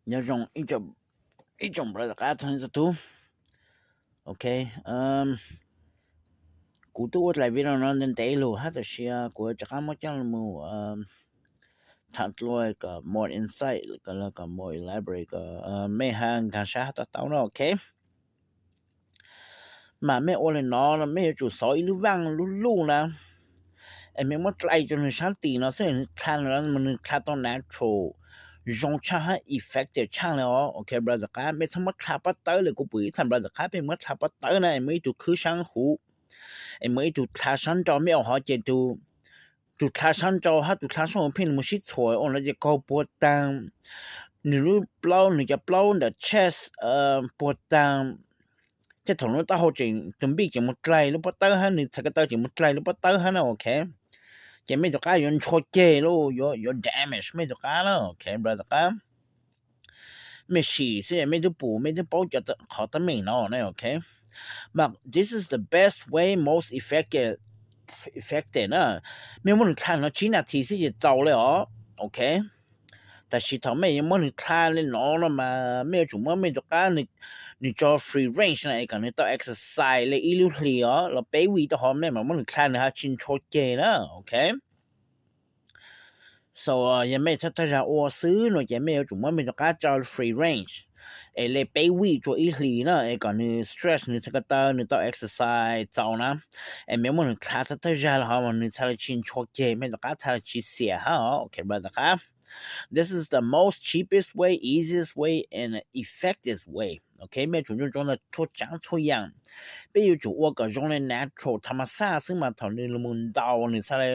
Nyob zoo ib tsoom brother qab txhua leej txhua tus. Ok, kuv twb ua dlaim video no ntev ntev lug hab, tab sis kuv rov qab muab coj los tham dlua kom more insight, kom more elaborate, kom mej ho nkag sab hab to taub no, ok. Mas mej ua le no, mej yuav tsum xov ib lub vaaj lub luj na, es mej muab dlai rua nwg sab tis no xwb, nwg dlha no mas nwg dlha tau natural zoo tshaj hab effective tshaj le os. Ok brother qab, mej txhob muab dlha pob tawb le, kuv pum ib txha brother qab peb muab dlha pob tawb na, es muaj ib tug khwb sab huv, es muaj ib tug dlha sab nraud, mej ua hov ces tus dlha sab nraud hab tus dlha sab huv pheej mus sib txhuam ua no ces kaug puag taag, nwg lub plaub, nwg cov plaub ntawm chest puag taag, tej thaum lub taub hau tseem, tus npij tseem mus dlai lub pob tawb hab, nwg txhais ko taw tseem mus dlai lub pob tawb hab na, ok. Ces mej rov qab yuav ntshua ceg lauj, yuav damage mej rov qab na, ok brother qab. Mej sim xwb mej twb pum, mej twb paub cov qhov teeb meem no na, ok. Mas this is the best way, most effective, effective na. Mej muab nwg dlha no tsib nas this xwb ces txaus le os, ok. Tab sis thaum mej yuav muab nwg dlha le no no mas mej yuav tsum muab mej rov qab, nwg tso free range na, es kom nwg tau exercise le ib lub hlis os, los peb week tau hov mej mam muab nwg dlha, nwg ho tsis ntshua ceg na, ok. So yog mej thawj thawj zag ua xwb no ces mej yuav tsum muab mej rov qab tso free range es le peb week rua ib hlis na, es kom nwg stretch nwg txhais ko taw, nwg tau exercise txaus na, es mej muab nwg dlha thawj thawj zag los hov mas nwg txhaj le tsis ntshua ceg, mej rov qab txhaj le tsis xiam hab os, ok brother qab. This is the most cheapest way, easiest way and effective way. Ok, mej yuav tsum nco ntsoov ntawm txhua tsaav txhua yaam, peb yuav tsum ua kom zoo le natural tham mas xaj xwb mas thaum nwg mus ntaus nwg txhaj le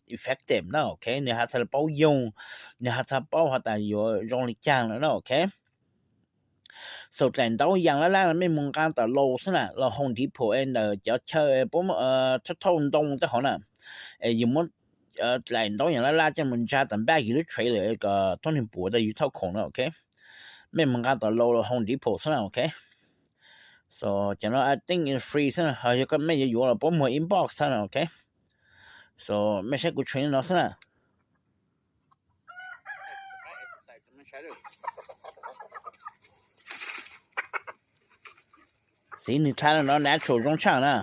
effective na, ok, nwg ho txhaj le paub yoog, nwg ho txhaj paub has tas yuav zoo le caag lawm na, ok. So dlaim ntaub yaas laj laj mej mus nqaa tom Lowe's xwb na, los Home Depot es ntawm cov chaw puab thauj thauj ntoo tej hov na, es yus muab dlaim ntaub yaas laj laj coj mus ntsa tom npaj yus lub trailer kom tuab neeg puam tas yus thauj khoom na, ok. Mej mus nqaa tom Lowe's los Home Depot xwb na, ok. So cov no I think is free xwb na, ho yog mej yuav yuav los puab muag inbox xwb na, ok. So mej saib kuv train no xwb na. Xiv nwg dlha le no natural zoo tshaj na.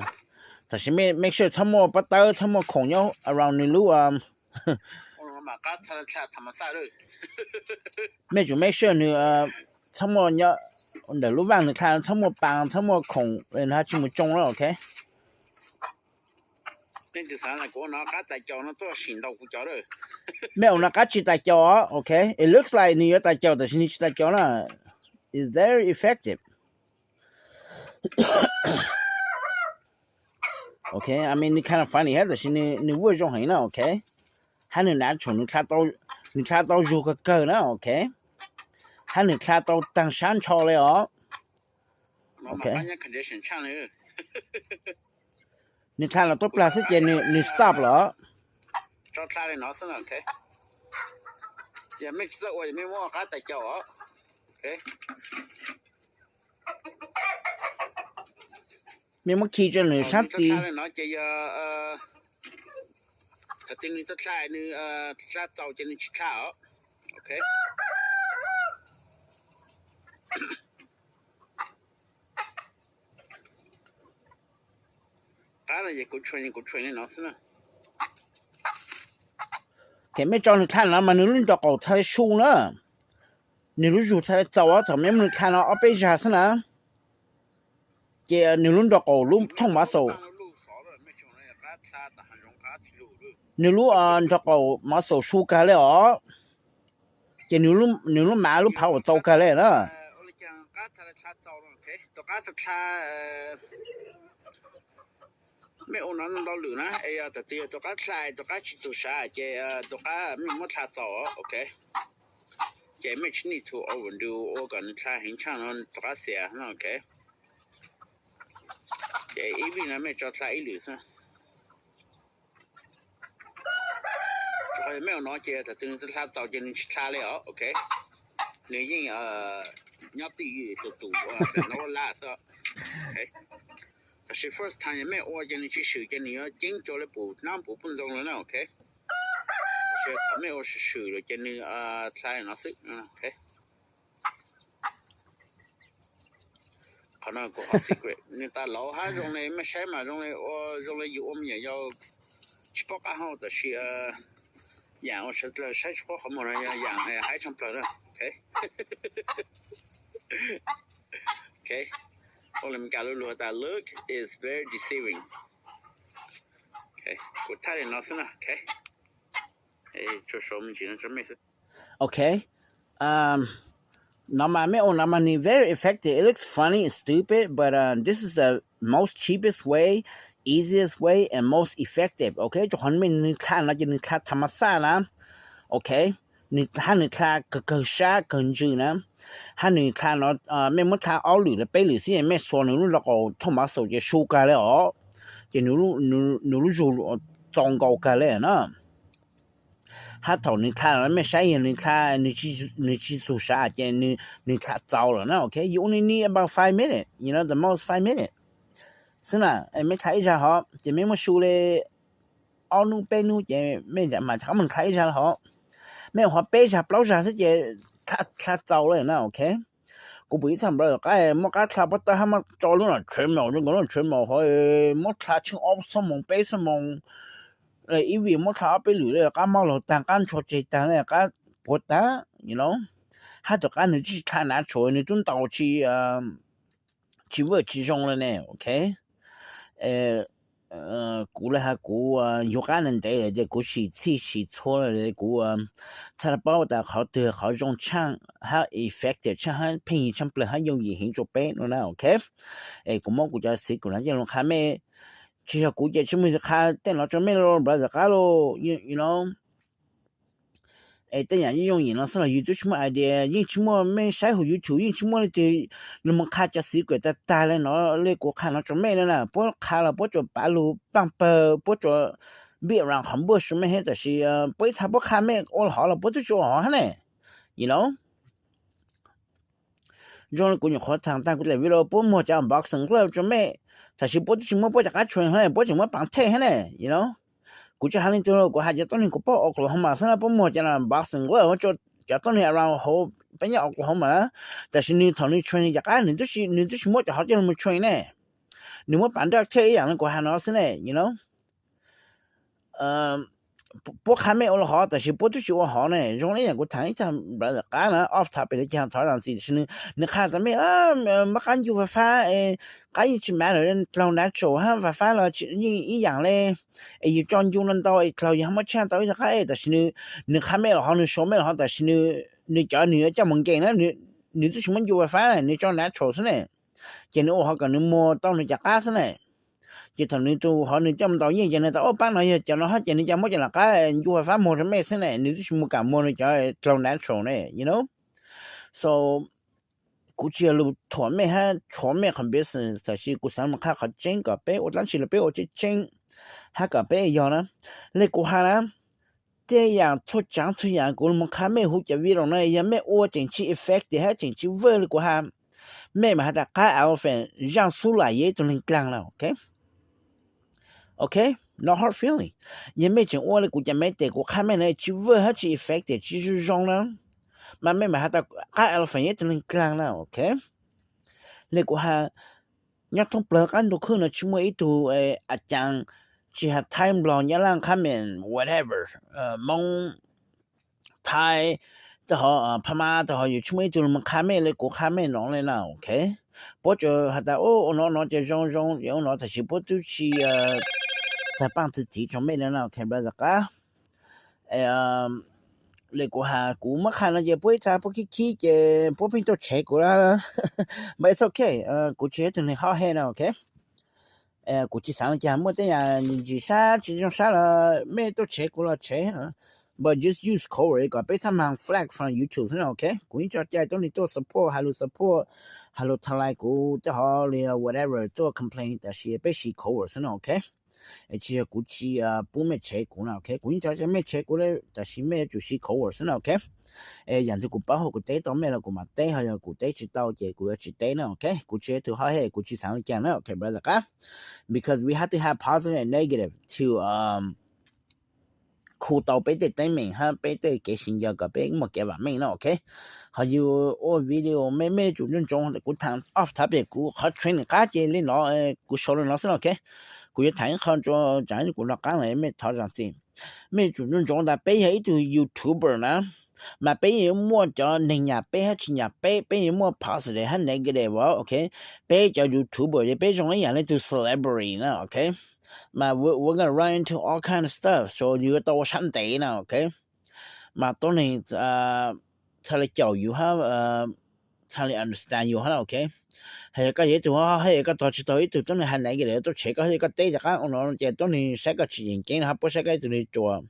Tab sis make sure txhob muaj pob tawb, txhob muaj khoom nyob around nwg lub. Mej tsum make sure nwg txhob muaj nyob ntawm lub vaaj nwg dlha txhob muaj paas, txhob muaj khoom, nwg ho tsis mus tsoo na, ok. Mej ua no qab tsis tas caus, ok. It looks like nwg yuav tas caus tab sis nwg tsis tas caus na. It's very effective. Ok, I mean, nwg kind of funny hab, tab sis nwg vuaj zoo heev na, ok. Hab nwg natural, nwg dlha tau zug kawg kawg na, ok. Hab nwg dlha tau taag sab ntsho le os. Ok. Nwg dlha los tuab plag xwb ces nwg stop lawm. Mej muab khi rua nwg sab tis. Thaum twg nwg tau dlha, nwg dlha txaus ces nwg tsis dlha os. Ok. Qab no es kuv train, kuv train li no xwb na. Ces mej tso nwg dlha no mas nwg lub nraub qaum txhaj le su na. Nwg lub zug txhaj le txaus thaum mej muab nwg dlha no ob peb zag xwb na. Ces nwg lub nraub qaum lub thooj muscle, nwg lub nraub qaum muscle su kag le os. Ces nwg lub mav lub power txaus kag le na. Mej ua no ntau lwm na, es yog thaum twg yog tus qab dlha tus qab tsis txug sav ces tus qab mej muab dlha txaus, ok. Ces mej tsis need to overdo ua kom nwg dlha heev tshaj no tus qab xiav no, ok. Ces ib vij no mej tso dlha ib lwm xwb. Rau qhov yog mej ua no ces thaum twg nwg dlha txaus ces nwg tsis dlha le os, ok. Nwg yeej nyob twj ywm tus tus no laj xwb. Tab sis first time yog mej ua ces nwg tsis swm ces nwg yuav ceeb cuag le pum nab pum puj ntxoo lawm na, ok. Tab sis thaum mej ua swm swm lawm ces nwg dlha no xwb, ok. Qhov no kuv qhov secret, nws tas laus hab zoo le mej saib mas zoo le ua zoo le yus ua me nyuam yaus tsis paub qab hau, tab sis yaam ua sawv dlawg saib tsis paub qhov muag no yog yaam haib tshaj plawg na. Ok, ua le Meskas lug lug tas look is very deceiving. Kuv thaij le no xwb na. Ok, no mas mej ua no mas nws very effective. It looks funny and stupid, but this is the most cheapest way, easiest way and most effective. Ok, rua qhov mej nws dlha no ces nws dlha tha ma xaj na. Ok, hab nws dlha kawg kawg sab kawg ntsws na. Hab nws dlha no, mej muab dlha ob lwm le peb lwm xwb, mej xuas nws lub log kaum thauj mav xaum ces su kag le os. Ces nws lub zug txaus nkaus kag le na. Hab thaum nws dlha los mej saib yog nws dlha, nws tsis txug sav ces nws dlha txaus lawm na. Ok, you only need about five minutes, you know, the most five minutes xwb na. Mej dlha ib zag hov ces mej muab su le ob nub peb nub ces mej mam rov qab mus dlha ib zag hov. Mej ua hov peb zag plaub zag xwb ces dlha txaus le na. Ok, kuv pum ib txha npawg qab muab qab dlha pob tawb hab muab tso lub no treadmill, zoo nkaus lub treadmill hov, muab dlha tsheej ob xuab moos peb xuab moos, ib vij muab dlha ob peb lwm le qab mob laug taag, qab ntsho tseg taag le qab puav taag, you know. Hab tus qab nws tsis dlha natural, nws tub ntaus tsis tsis vwj tsis zoo le ne. Ok, kuv le has kuv yug qab ntev ntev lawm ces kuv sim txhij sim txhua lawm, kuv txhaj le paub tas qhov twg qhov zoo tshaaj hab effective tshaaj hab pheej yig tshaaj plawg hab yooj yim heev rua peb no na. Ok, es kuv muab kuv cov xwm kuv hnav coj lug qha mej, tsis yog kuv ces tsis muaj leej twg qha tej no rua mej lawm, brother qab lauj, you know. Es tej yaam yooj yim no xwb los yus tub tsis muaj idea, yeej tsis muaj, mej saib huv YouTube yeej tsis muaj leej twg lug moog qha cov xwm kuas tag tag le no, le kuv qha no rua mej le na. Puab qha los puab tsuas pav lug paaj pawg, puab tsuas be around qhov npuaj su mej hab, tab sis puab ib txha puab qha mej ua le hov los puab tub tsis ua hov hab ne, you know. Zoo le kuv nyuam qhuav thaam taag kuv daim video puab muag cov unboxing glove rua mej, tab sis puab tub tsis muab puab cov qab tshuaj hab ne, puab tseem muab paav thej hab ne, you know. Kuv tsis has leej twg, kuv has cov tuab neeg kuv paub Oklahoma xwb na, puab muag cov unboxing glove cov tuab neeg around hauv peb nyob Oklahoma na. Tab sis nwg thaum nwg tshuaj nwg cov qab, nwg tub tsis muab cov hov coj lug moog tshuaj ne, nwg muab paav duct tape ib yaam le kuv has no xwb ne, you know. Puab qha mej ua le hov tab sis puab tub tsis ua hov ne. Zoo le yaam kuv thaam ib txha brother qab na, off topic le caag thov zaam txim, tab sis nwg qha tas mej muab qab ncu fab fab, qab yeej tsis matter, dlaug natural hab fab fab los yeej ib yaam le, es yus tso ncu no ntau es dlaug yus hab muab tshaaj tau ib txha qab es, tab sis nwg qha mej le hov, nwg show mej le hov, tab sis nwg cov nwg yuav coj moog nkees na, nwg tub tsis muab ncu fab fab na, nwg tso natural xwb ne. Ces nwg ua hov kom nwg muag tau nwg cov qab xwb ne. Ces thaum nwg tus hov nwg coj moog ntaus yeej ces nwg tas, o, paab no yog cov no hab, ces nwg ca muab cov no qab ncu fab fab muag rua mej xwb ne, nwg tub tsis muag kam muag nwg cov dlaug natural ne, you know. So kuv tsis yog lug thuam mej hab tshuav mej qhov business, tab sis kuv xaav moog qha qhov tseeb kom peb ua dlaab tsi los peb ua tseeb tseeb hab kom peb yog na. Le kuv has na, tej yaam txhua tsaav txhua yaam kuv lug moog qha mej huv cov video no, yog mej ua tseem tsis effective hab tseem tsis vwj le kuv has, mej mam has tas qab elephant zaaj xub lam yog ib tug neeg dlaag lawm, ok? Ok, no hard feeling. Yog mej tseem ua le kuv cov method kuv qha mej no tsis vwj hab tsis effective, tsis zoo zoo na, mas mej mam has tas qab elephant yog ib tug neeg dlaag na, ok? Le kuv has, nyob thoob plawg qab ntuj khwb no tsis muaj ib tug a caas, tsis has Thaib, Nplog, Nyab Laj, Khab Mem, whatever, Moob, Thaib, tag hov Phab Mab, tag hov yus tsis muaj ib tug lug moog qha mej le kuv qha mej no le na, ok? Puab tsuas has tas ua no no ces zoo zoo, ua no, tab sis puab tub tsis tag paaj txwv txiv rua mej le na, ok brother qab? Le kuv has kuv muab qha no ces puab ib txha puab khib khib ces puab pheej tuaj tshev kuv, but it's ok, kuv tsis yog ib tug neeg hot head na, ok? Kuv tsis xaav le caag, muaj tej yaam ntsim sab tsis zoo sab los mej tuaj tshev kuv los tshev, but just use code word kom peb txhaj maag flag from YouTube xwb na, ok? Kuv yeej tso cai tuab neeg tuaj support, has lug support, has lug tha lai kuv tej hov le whatever tuaj complain, tab sis peb siv code word xwb na, ok? Es tsis yog kuv tsis pub mej tshev kuv na, ok? Kuv yeej tso cai mej tshev kuv le, tab sis mej yuav tsum siv code word xwb na, ok? Es yaam ntawd kuv paub hab kuv teb tau mej los kuv mam teb, ho yog kuv teb tsis tau ces kuv yuav tsis teb na, ok? Kuv tsis yog ib tug hot head, kuv tsis xaav le caag na, ok brother qab? Because we have to have positive and negative to khu tau peb tej teeb meem hab peb tej kev sib ncaws kom peb muaj kev vam meej na, ok. Ho yus ua video mej mej yuav tsum ntsoov ntsoov, kuv thaam off topic, kuv qhov training qab ces li no, kuv sau li no xwb na, ok. Kuv yuav thaam ib qho tsaam kuv nov qaab los mej thov zaam txim. Mej yuav tsum ntsoov ntsoov tas peb yog ib tug YouTuber na, mas peb yeej yuav muaj cov neeg nyam peb hab tsis nyam peb, peb yeej yuav muaj positive hab negative, ok. Peb cov YouTuber ces peb zoo ib yam li tug celebrity na, ok. Mas we're gonna run into all kind of stuff, so yus yuav tau ua sab ntev na, ok. Mas tuab neeg txhaj le caum yus hab txhaj le understand yus hab na, ok. Hab yog koj yog ib tug hab, hab yog koj tog tsis tau ib tug tuab neeg has negative tuaj tshev koj, hab yog koj teb rov qaab ua no ces tuab neeg saib koj tsis yeem ceeb no hab puab saib koj ib tug neeg ruam,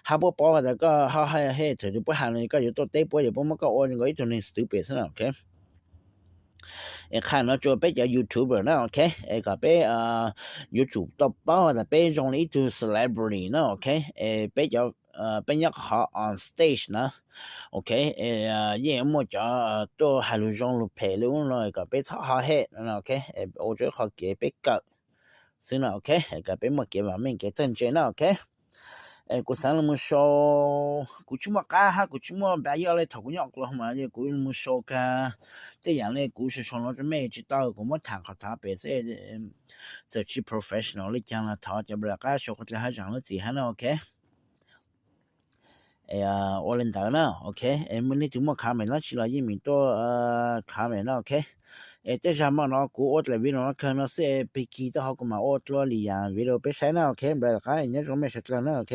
hab puab paub tas koj hab, hab thaum twg puab has no koj yuav tuaj teb puab, yog puab muab koj ua nkaus ib tug neeg stupid xwb na, ok. Es qha no rua peb cov YouTuber na, ok, es kom peb yuav tsum tau paub tas peb zoo li ib tug celebrity na, ok. Es peb cov, peb nyob qhov on stage na, ok, es yeej yuav muaj cov tuaj has lug zoo lug phem li ub no kom peb txhob hot head no, ok. Ua rua ib qho kev peb kawm xwb na, ok, kom peb muaj kev vam meej kev txawj ntse na, ok. Es kuv xaav lug mus sau, kuv tsis muaj qab hab kuv tsis muaj npav yog le thaum kuv nyob Oklahoma mas kuv mus sau kag tej yaam le kuv sau sau no rua mej tsis tau, kuv muab thaam qhov thov pem xwb. Txawm tsis professional le caag los thov cov brother qab sau qhov dlej hab zaam lub txim hab na, ok. Ua le ntawd na, ok. Es nej leej twg muaj comment dlaab tsi los yeej meem tuaj comment na, ok. Es tej zag mo no kuv ua dlaim video no kawg no xwb, pig kig tau hov kuv mam ua dlua li yaam video peb saib na, ok. Brother qab nyob zoo mej suav dlawg na, ok.